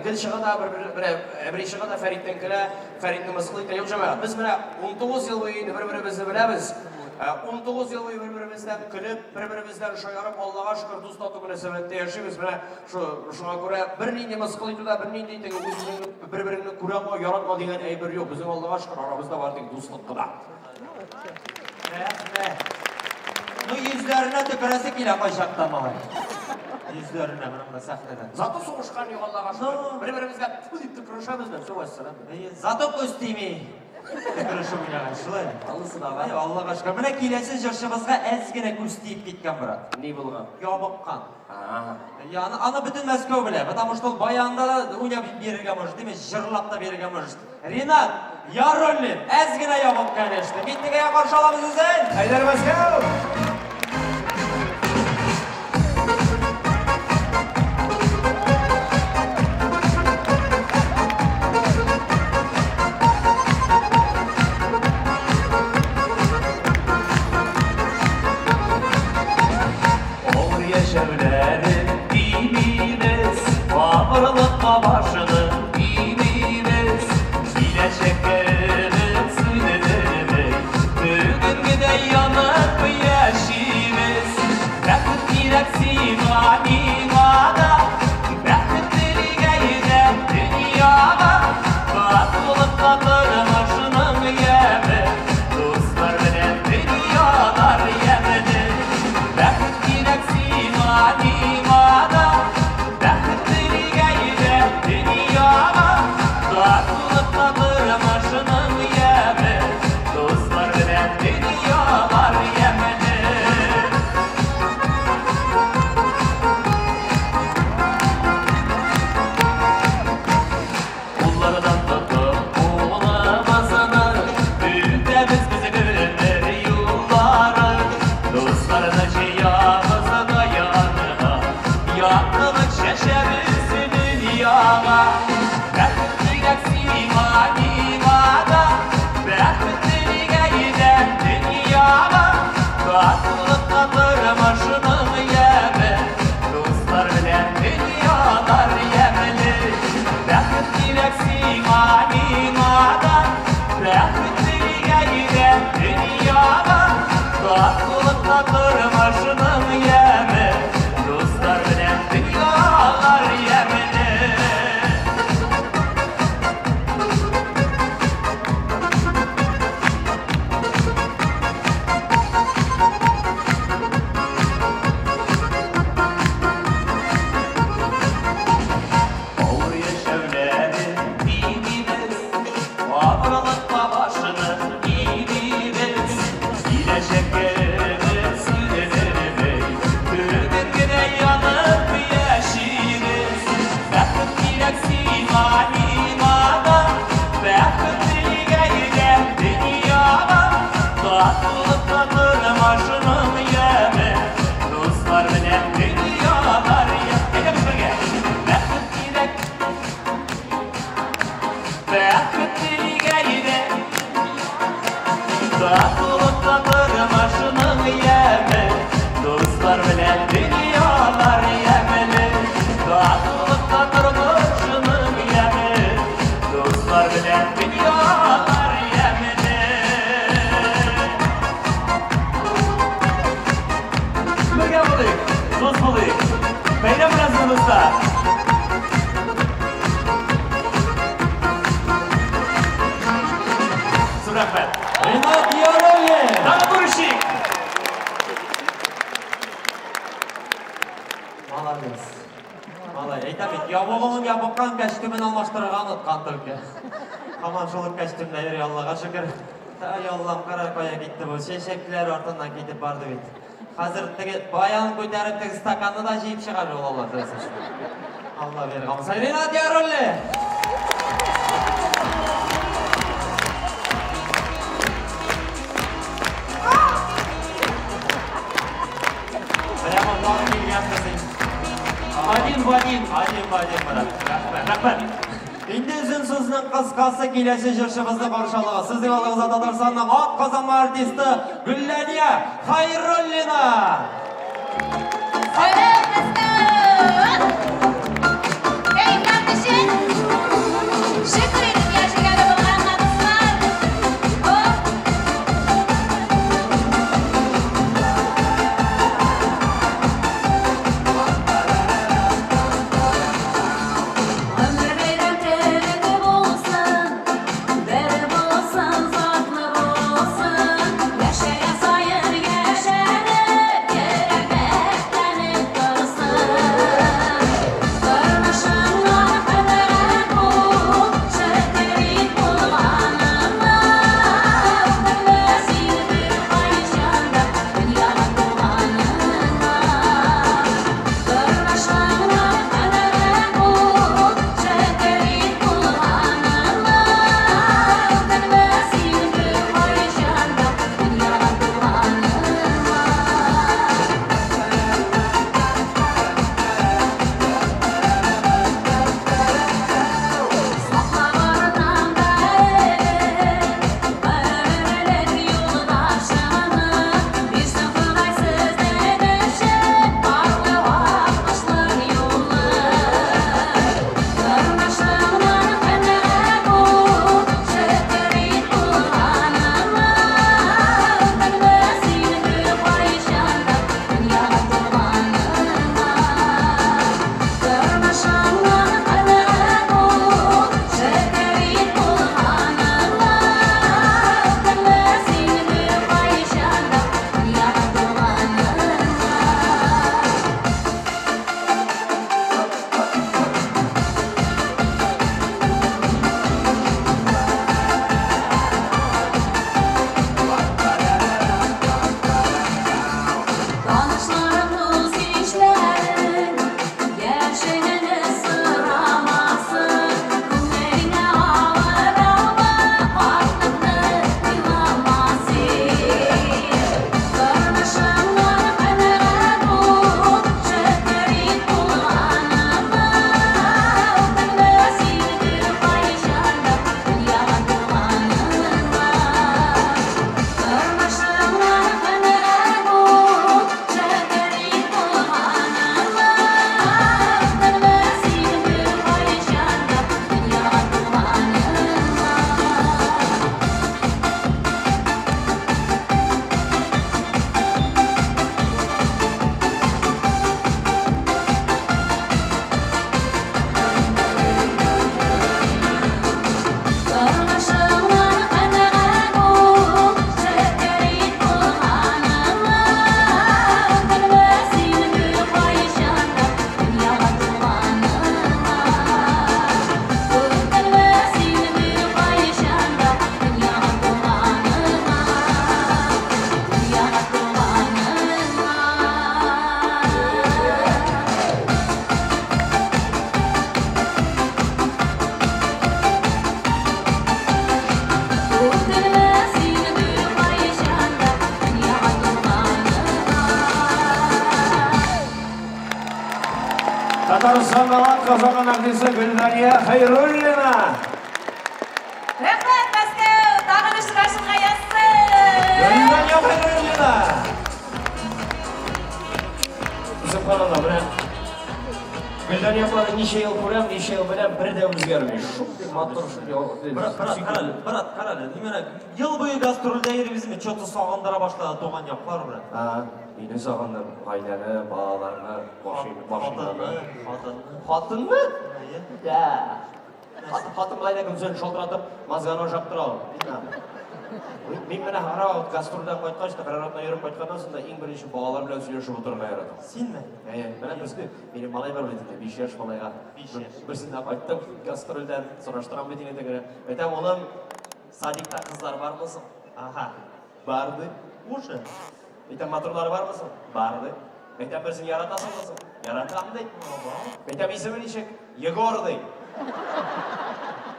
Гел чыга да бер бер әбри чыга да Фәриттән көлә, Фәритне мыскыл итә. Юк, җәмәгать, без менә 19 ел буе инде бер-беребезне беләбез. 19 ел буе бер-беребездән көлеп, бер-беребездән шаярып, Аллага шөкер, дус тату мөнәсәбәттә яшибез. Менә шуңа күрә бернинди мыскыл итү дә, бернинди теге үз-үзеңне, бер-береңне күрә алмау, яратмау дигән әйбер юк. Безнең Аллага шөкер, арабызда бар тик дуслык кына. Рәхмәт. Ну, йөзләренә төкерәсе килә кайчакта, малай. Йөзләренә, менә монда сәхнәдә. Зато сугышкан юк, Аллага шөкер. Бер-беребезгә тфу дип төкерешәбез дә, все, вәссәлам. Зато күз тими. Төкерешеп уйнагач, шулай. Алласы да бар. Әй, Аллага шөкер. Менә киләсе җырчыбызга әз генә күз тиеп киткән, брат. Ни булган? Ябыккан. А. Аны бөтен Мәскәү белә, потому что ул баянда да уйнап бирергә может, димә, җырлап та бирергә может. Ринат Яруллин, әз генә ябык, конечно. Митнегә каршы алабыз үзен. Әйдәр Мәскәү! Авыр яшәүләрен димибез, Авырлыкка башны имибез. Киләчәккә өмет сүндерми, Бүгенгедәй янып яшибез. Бәхет кирәк сиңа, миңа да, Бәхет телик әйдә дөньяга. Татулыкта тормышның яме, Дуслар белән дөньялар ямьле. Бәхет кирәк сиңа, миңа да, Бәхет телик әйдә дөньяга. Татулыкта тормышның яме, Дуслар белән дөньялар ямьле. Куллардан тотып кулыбызны, Үтәбез без гомер юлларын. Дусларны җыябыз да янга, Яктылык чәчәбез дөньяга. Бәхет кирәк сиңа, миңа да, Бәхет телик әйдә дөньяга. Татулыкта тормышның яме, Дуслар белән дөньялар ямьле. Бәхет кирәк сиңа, миңа да, Бәхет телик әйдә дөньяга. Татулыкта тормышның яме, Дуслар белән дөньялар ямьле. Авыр яшәүләрен димибез, Авырлыкка башны имибез. Киләчәккә өмет сүндерми, Бүген генә янып яшибез. Бәхет кирәк сиңа, миңа да, Бәхет телик әйдә дөньяга. Татулыкта тормышның яме, Дуслар белән дөньялар Әйдәгез бергә! Бәхет кирәк, бәхет телик әйдә. Татулыкта тормышның яме, Дуслар белән дөньялар ямьле. Татулыкта тормышның яме, Дуслар белән дөньялар ямьле. Бергә булыйк, дус булыйк. Бәйрәм белән сезне, дуслар! Зур рәхмәт. Ринат Яруллин! Тагын күрешик! Молодец. Малай, әйтәм бит, ябыгуын ябыккан, костюмын алмаштырырга оныткан только. Һаман шул ук костюмда йөри, Аллага шөкер. Ай, Аллам, кара, кая китте бу, чәчәкләр артыннан китеп барды бит. Хәзер теге баян күтәреп теге стаканны да җыеп чыгар ул, Алла теләсә. Алла биргән. Ринат Яруллин! Прямо тагы килгәнбез инде. Один в один. Один в один, брат. Рәхмәт, рәхмәт. Инде озын сүзнең кыскасы киләсе җырчыбызны каршы алыгыз. Сезнең алдыгызда Татарстанның ат казанма артисты Гөлләния Хайруллина. Сәлам, Мәскәү! Кәефләр ничек? артисты Гөлдания Хәйруллина. Рәхмәт, Мәскәү! Тагын очрашырга язсын! Гөлдания Хәйруллина. Сөбханалла, менә Гөлдания апаны ничә ел күрәм, ничә ел беләм, бер дә үзгәрми. Шундый матур, шундый Брат, брат, карале, брат, карале. Нимәне, ел буе гастрольдә йөрибезме? Чё-то сагындыра башлады туган яклар, брат. А, мине сагындым, гаиләне, балаларны, машинаны. Хатынны, хатынны. Хатынны? Әйе. Да. Хатын болай да көн шалтыратып, мозганы ашап тора ул. Мин менә һәрвакыт гастрольдән кайткач та, берәр атна йөреп кайтканнан соң да иң беренче балалар белән сөйләшеп утырырга яратам. Синме? Әйе, менә берсе, минем малай бар бит инде, 5 яшь малайга. 5 яшь. Берсендә кайттым гастрольдән, сораштырам бит инде генә. Әйтәм, улым, садикта кызлар бармы соң? Ага. Бар ди. Уже. Әйтәм, матурлары бармы соң? Бар ди. Әйтәм, берсен яратасыңмы соң? Яратам ди. Әйтәм, исеме ничек? Егор ди.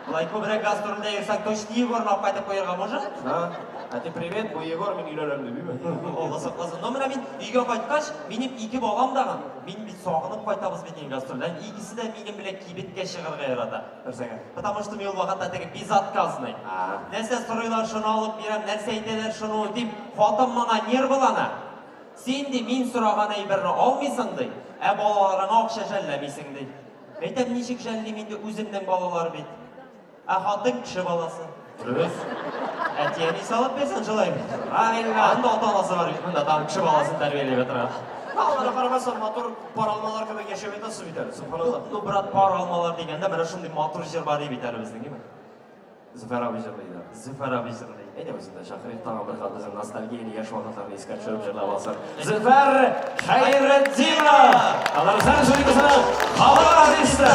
Болай күбрәк гастрольдә йөрсәк, точно Егорны алып кайтып куярга может? Ha? Әти, привет, бу Егор, мин өйләнәм ди, бими? Алла сакласын. Но менә мин өйгә кайткач, минем ике балам дагы, мин бит сагынып кайтабыз бит инде гастрольдән. Икесе дә минем белән кибеткә чыгарга ярата. Нәрсәгә? Потому что мин ул вакытта теге безотказный. А. Нәрсә сорыйлар, шуны алып бирәм, нәрсә әйтәләр, шуны үтим. Хатын моңа нервылана. Син ди, мин сораган әйберне алмыйсың ди, ә балаларыңа акча жәлләмисең ди. Әйтәм, ничек жәллим инде, үземнең балалар бит. Ә хатын кеше баласы. Дөрес. Әти-әни салып бирсен шулай бит. Правильно. Анда ата-анасы бар бит, монда тагын кеше баласын тәрбияләп ятырга. Алlara карамастан матур пар алмалар кебек яшәп ятасыз бит әле, субханалла. Ну, брат, пар алмалар дигәндә, менә шундый матур җыр бар бит әле безнең, әйме? Зөфәр абый җырлый да. Зөфәр абый җырлый. Әйдә үзен дә чакырыйк, тагын бер кат безнең ностальгияне яшь вакытларны искә төшереп җырлап алсын. Зөфәр Хәйретдинов! Татарстан Республикасының халык артисты!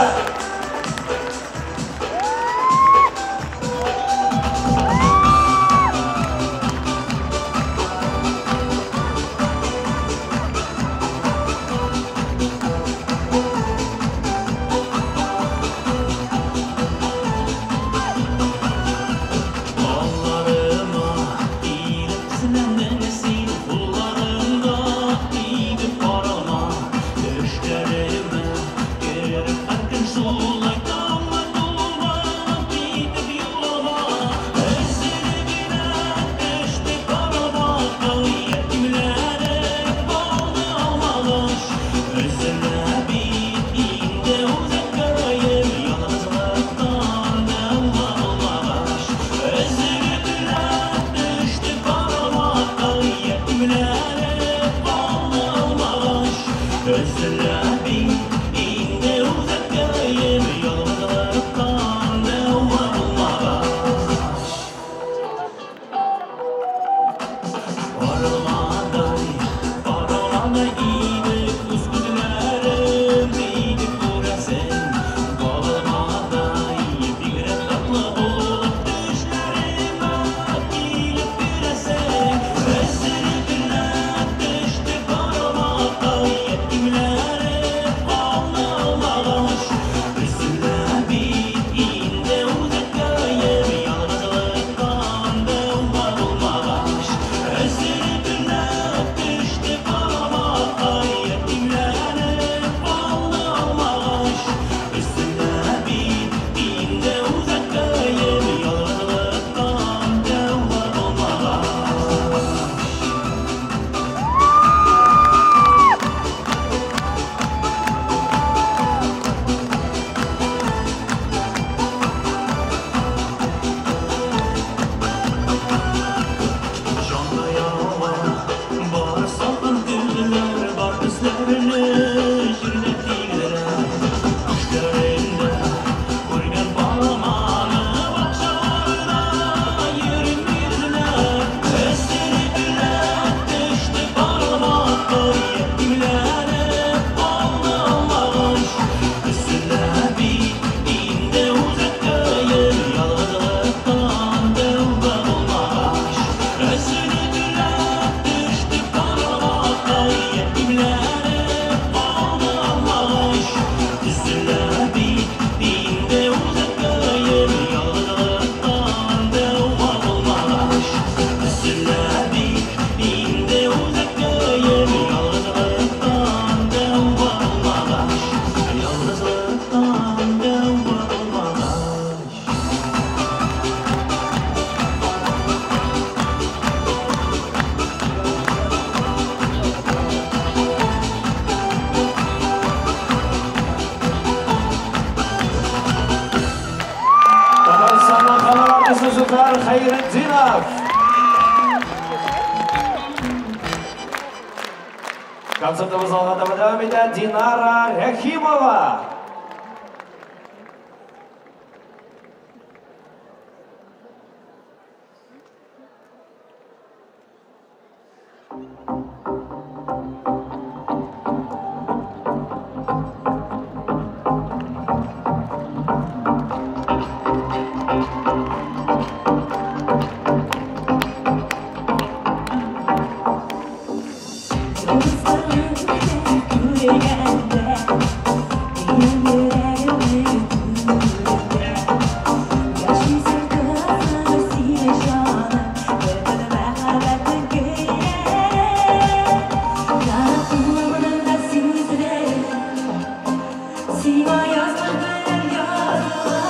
Алларыма иелеп тезләндең син, кулларыңда тибеп карама, төшләремә кереп һәр көн шул. Илдар Хәйретдинов. Концертыбыз алга таба дәвам итә. Динара Рәхимова. Сиңа язмыш белән языла.